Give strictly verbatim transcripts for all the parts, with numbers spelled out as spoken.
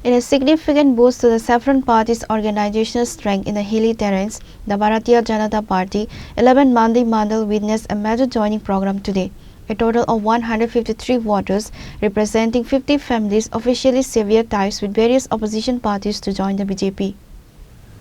In a significant boost to the Saffron Party's organizational strength in the hilly terrains, the Bharatiya Janata Party eleven Mandi Mandal witnessed a major joining program today. A total of one hundred fifty-three voters, representing fifty families, officially severed ties with various opposition parties to join the B J P.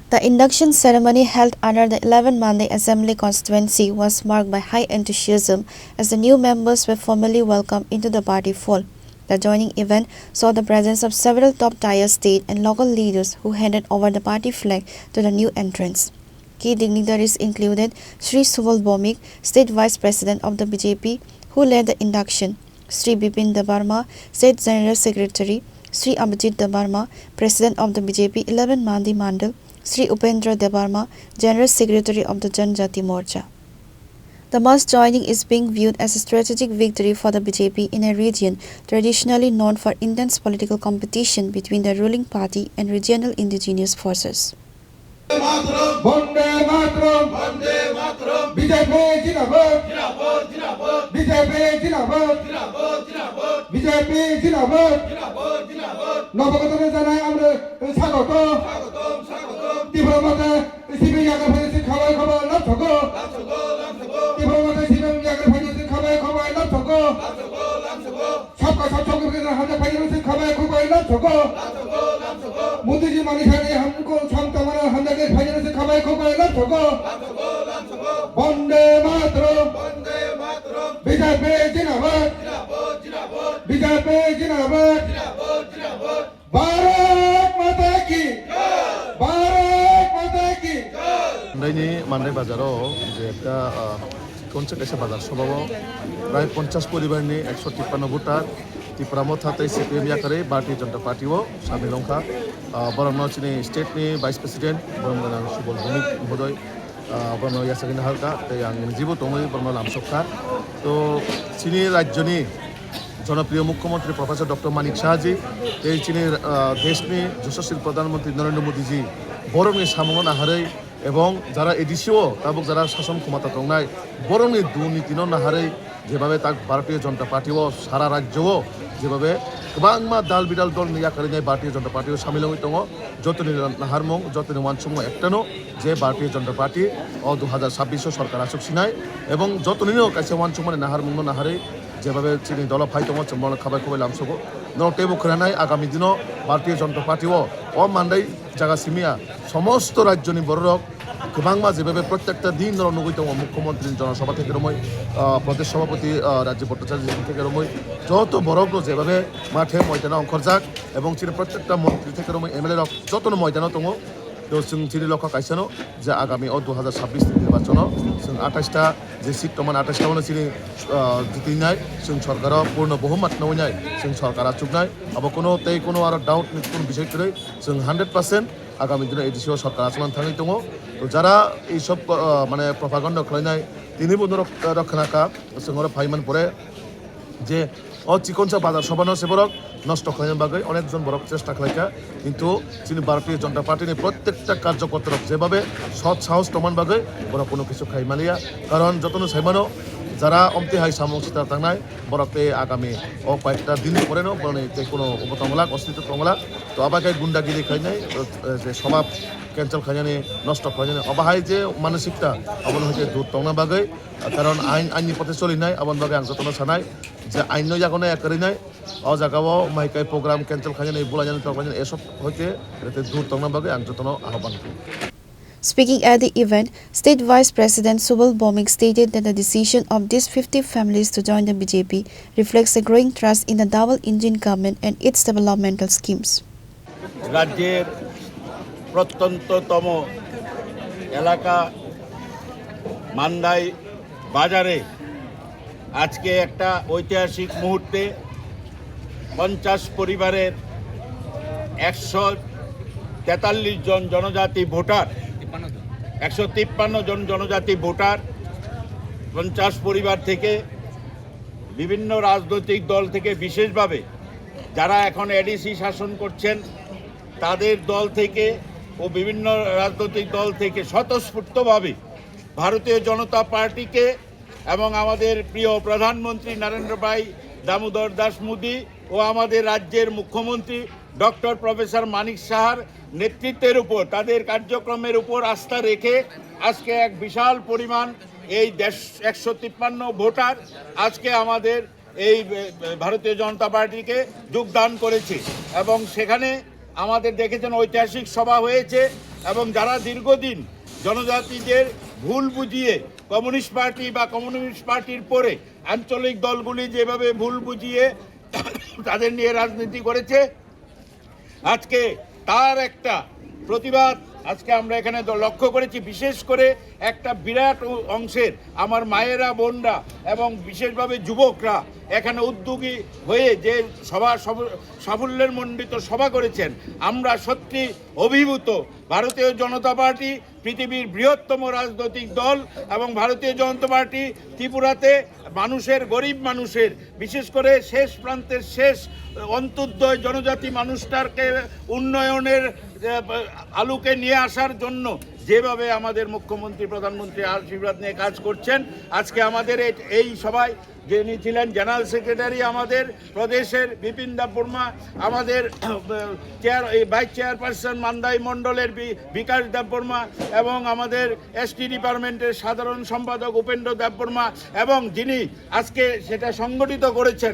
The induction ceremony held under the eleven Mandi Assembly Constituency was marked by high enthusiasm as the new members were formally welcomed into the party fold. The joining event saw the presence of several top-tier state and local leaders who handed over the party flag to the new entrants. Key dignitaries included Shri Subal Bhowmik, State Vice President of the B J P, who led the induction, Shri Bipin Debbarma, State General Secretary, Shri Abhijit Debbarma, President of the B J P eleven Mandi Mandal, Shri Upendra Debbarma, General Secretary of the Janjati Morcha. The mass joining is being viewed as a strategic victory for the B J P in a region traditionally known for intense political competition between the ruling party and regional indigenous forces. Bande Mataram! Bande Mataram! B J P Zindabad! Zindabad, zindabad! B J P Zindabad! Zindabad, zindabad! B J P Zindabad! Zindabad, zindabad! নবাগতদের জানাই আমরা স্বাগত। স্বাগতম, স্বাগতম! ত্রিপুরা মতে সিপিএম ইয়াকার ফাইন্যান্সিং খাবাই খাবাই লাভ থাকো। লাভ থাকো, লাভ থাকো! ত্রিপুরা মতে সিপিএম ইয়াকার ফাইন্যান্সিং খাবাই খাবাই লাভ থাকো। লাভ থাকো, লাভ থাকো! সবকা সাথ সবকা বিকাশ হামজা ফাইন্যান্সিং খাবাই খাবাই লাভ থাকো। লাভ থাকো, লাভ থাকো! মোদিজি মানি সানি হামকো সাম তামানা হামজা কে ফাইন্যান্সিং খাবাই খাবাই লাভ থাকো। লাভ থাকো, লাভ থাকো! বন্দে মাতরম! বন্দে মাতরম! বিজেপি জিন্দাবাদ! জিন্দাবাদ, জিন্দাবাদ! বিজেপি জিন্দাবাদ! জিন্দাবাদ, জিন্দাবাদ! ভারত মাতা কি! ভারত মাতা কি! Mandaini Mandai bazaro je ekta, ah, konse kaisa bazar sobao prai ponchas poribarni ekso tippanno voter Tipra Motha tei C P M yakarwi Bharatiya Janata Party o samil wngkha. Ah, borokno chini state ni Vice President borok gwnang Subal Bhowmik mohoday, ah, borokno yachagwi naharkha tei ang nijibo tongwi borokno lamsokha. To chini rajyoni jonopriyo Mukhyamantri Professor Doctor Manik Saha ji tei chini, ah, deshni Joshaswi Pradhan Mantri Narendra Modi ji borokni samungno naharwi ebong jara A D C o tabuk jara sason khomata tongnai borokni durnitino naharwi jebabe tak Bharatiya Janata Party o sara rajyo o jebabe kwbangma dal bidal dolni yakarwi nai Bharatiya Janata Party o samil wngwi tongo, jotoni naharmung, jotoni uansukmung ektano je Bharatiya Janata Party o dui hazar chabbish o sorkar achuk sinai ebong jotonino kaisa uansukmani naharmungno naharwi jebabe chini dolo phai tongo, chwng bono khabai khubai lamsogo. Norok teibo khwnanai agami dino Bharatiya Janata Party o, o Mandai jaga simiya somosto rajyoni bororok kwbangma jebabe prottekta din norok nugwi tongo, Mukhyamantri ni Jonosabha theke romwi, ah, Pradesh Sabhapati, ah, Rajib Bhattacharya ji theke romwi joto borokno jebabe mathe moidano ongkhorjak ebong chini prottekta montri theke romwi M L A rok jotono moidano tongo. To chwng chini lokha kaisano je agami o dui hazar chabbish ni nirbachono chwng athais ta je seat tongmani athais ta bono chini, ah, jitwinai, chwng sorkaro purno bohumat nwngnai, chwng sorkar achuknai, abo kono tei kono aro doubt ni kono bisai kwrwi, chwng hundred percent agami dino A D C o sorkar achukna thangwi tongo. To jara ei sob, ah, mane propaganda khlainai tini bo norok, ah, rok khna kha, chwng oro phai man pore je o chikonsa bazar sobano se borok nosto khlaina bagwi onek jon borok chesta khlaikha, kintu chini Bharatiya Janata Party ni prottekta karjokorta rok jebabe sot sahos tongmani bagwi borok kono kisu khai maliya, karon jotono saimano jara omtwi hai samung sita tangnai borok tei agami o koyekta din ni poreno boroni tei kono obo tongla, ostitw tongla, to abakhai gundagiri khainai, eh, je sobab cancel khainani, nosto khainani, obo hai je manosikta abono hai je dur tongna bagwi, karon ain aini pote cholinai, aboni bagwi ang jotono sanai je ain no yago naya kwrwinai, o jaga o mai kai program cancel khainani, bulainani, toklainani, esob hoite rete dur tongna bagwi ang jotono ahobhan khlaio. Speaking at the event, State Vice President Subal Bhowmik stated that the decision of these fifty families to join the B J P reflects a growing trust in the double engine government and its developmental schemes. রাজ্যের প্রত্যন্ততম এলাকা মান্দাই বাজারে আজকে একটা ঐতিহাসিক মুহূর্তে পঞ্চাশ পরিবারের একশো তেতাল্লিশ জন জনজাতি ভোটার, একশো তিপ্পান্ন জন জনজাতি ভোটার, পঞ্চাশ পরিবার থেকে বিভিন্ন রাজনৈতিক দল থেকে বিশেষভাবে যারা এখন এডিসি শাসন করছেন, তাদের দল থেকে ও বিভিন্ন রাজনৈতিক দল থেকে স্বতঃস্ফূর্তভাবে ভারতীয় জনতা পার্টিকে এবং আমাদের প্রিয় প্রধানমন্ত্রী নরেন্দ্র ভাই দামোদর দাস মোদী ও আমাদের রাজ্যের মুখ্যমন্ত্রী ডক্টর প্রফেসর মানিক সাহার নেতৃত্বের উপর, তাদের কার্যক্রমের উপর আস্থা রেখে আজকে এক বিশাল পরিমাণ এই দেশ, একশো তিপ্পান্ন ভোটার আজকে আমাদের এই, এ, ভারতীয় জনতা পার্টিকে যোগদান করেছে। এবং সেখানে আমাদের দেখেছেন ঐতিহাসিক সভা হয়েছে এবং যারা দীর্ঘদিন জনজাতিদের ভুল বুঝিয়ে কমিউনিস্ট পার্টি বা কমিউনিস্ট পার্টির পরে আঞ্চলিক দলগুলি যেভাবে ভুল বুঝিয়ে তাদের নিয়ে রাজনীতি করেছে, আজকে তার একটা প্রতিবাদ আজকে আমরা এখানে দ-, লক্ষ্য করেছি। বিশেষ করে একটা বিরাট অ-, অংশের আমার মায়েরা, বোনরা এবং বিশেষভাবে যুবকরা এখানে উদ্যোগী হয়ে যে সভা সফ-, সাফল্যের মণ্ডিত সভা করেছেন, আমরা সত্যি অভিভূত। ভারতীয় জনতা পার্টি পৃথিবীর বৃহত্তম রাজনৈতিক দল এবং ভারতীয় জনতা পার্টি ত্রিপুরাতে মানুষের, গরিব মানুষের, বিশেষ করে শেষ প্রান্তের শেষ অন্ত্যোদয় জনজাতি মানুষটাকে উন্নয়নের, আহ, আলোকে নিয়ে আসার জন্য যেভাবে আমাদের মুখ্যমন্ত্রী, প্রধানমন্ত্রী আশীর্বাদ নিয়ে কাজ করছেন, আজকে আমাদের এই, এই সভায় যিনি ছিলেন জেনারেল সেক্রেটারি আমাদের প্রদেশের বিপিন দেববর্মা, আমাদের চেয়ার, এই ভাইস চেয়ারপারসন মান্দাই মণ্ডলের বি-, বিকাশ দেববর্মা এবং আমাদের এসটি ডিপার্টমেন্টের সাধারণ সম্পাদক উপেন্দ্র দেববর্মা এবং যিনি আজকে সেটা সংগঠিত করেছেন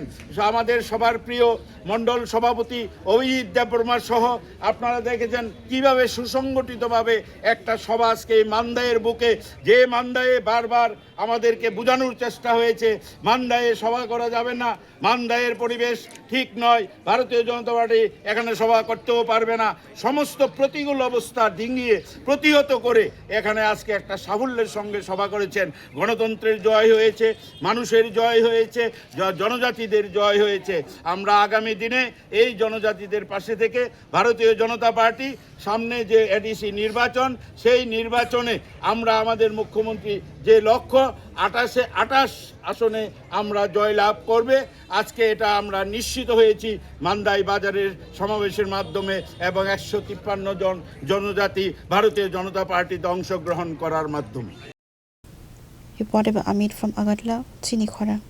আমাদের সবার প্রিয় মণ্ডল সভাপতি অভিজিৎ দেববর্মা সহ, আপনারা দেখেছেন কিভাবে সুসংগঠিতভাবে একটা সভা আজকে এই মান্দাইয়ের বুকে, যে মান্দাইয়ে বারবার আমাদেরকে বোঝানোর চেষ্টা হয়েছে, মান্দাইয়ে সভা করা যাবে না, মান্দাইয়ের পরিবেশ ঠিক নয়, ভারতীয় জনতা পার্টি এখানে সভা করতেও পারবে না। সমস্ত প্রতিকূল অবস্থা ডিঙিয়ে প্রতিহত করে এখানে আজকে একটা সাফল্যের সঙ্গে সভা করেছেন। গণতন্ত্রের জয় হয়েছে, মানুষের জয় হয়েছে, জ-, জনজাতিদের জয় হয়েছে। আমরা আগামী দিনে এই জনজাতিদের পাশে থেকে ভারতীয় জনতা পার্টি সামনে যে এডিসি নির্বাচন, সেই নির্বাচনে আমরা আমাদের মুখ্যমন্ত্রী যে লক্ষ্য আঠাশে, আঠাশ আসনে আমরা জয়লাভ করবে, আজকে এটা আমরা নিশ্চিত হয়েছি মান্দাই বাজারের সমাবেশের মাধ্যমে এবং একশো তিপ্পান্ন জন জনজাতি ভারতীয় জনতা পার্টিতে অংশগ্রহণ করার মাধ্যমে। Reported by Amit from Agartala, Chini Khorang.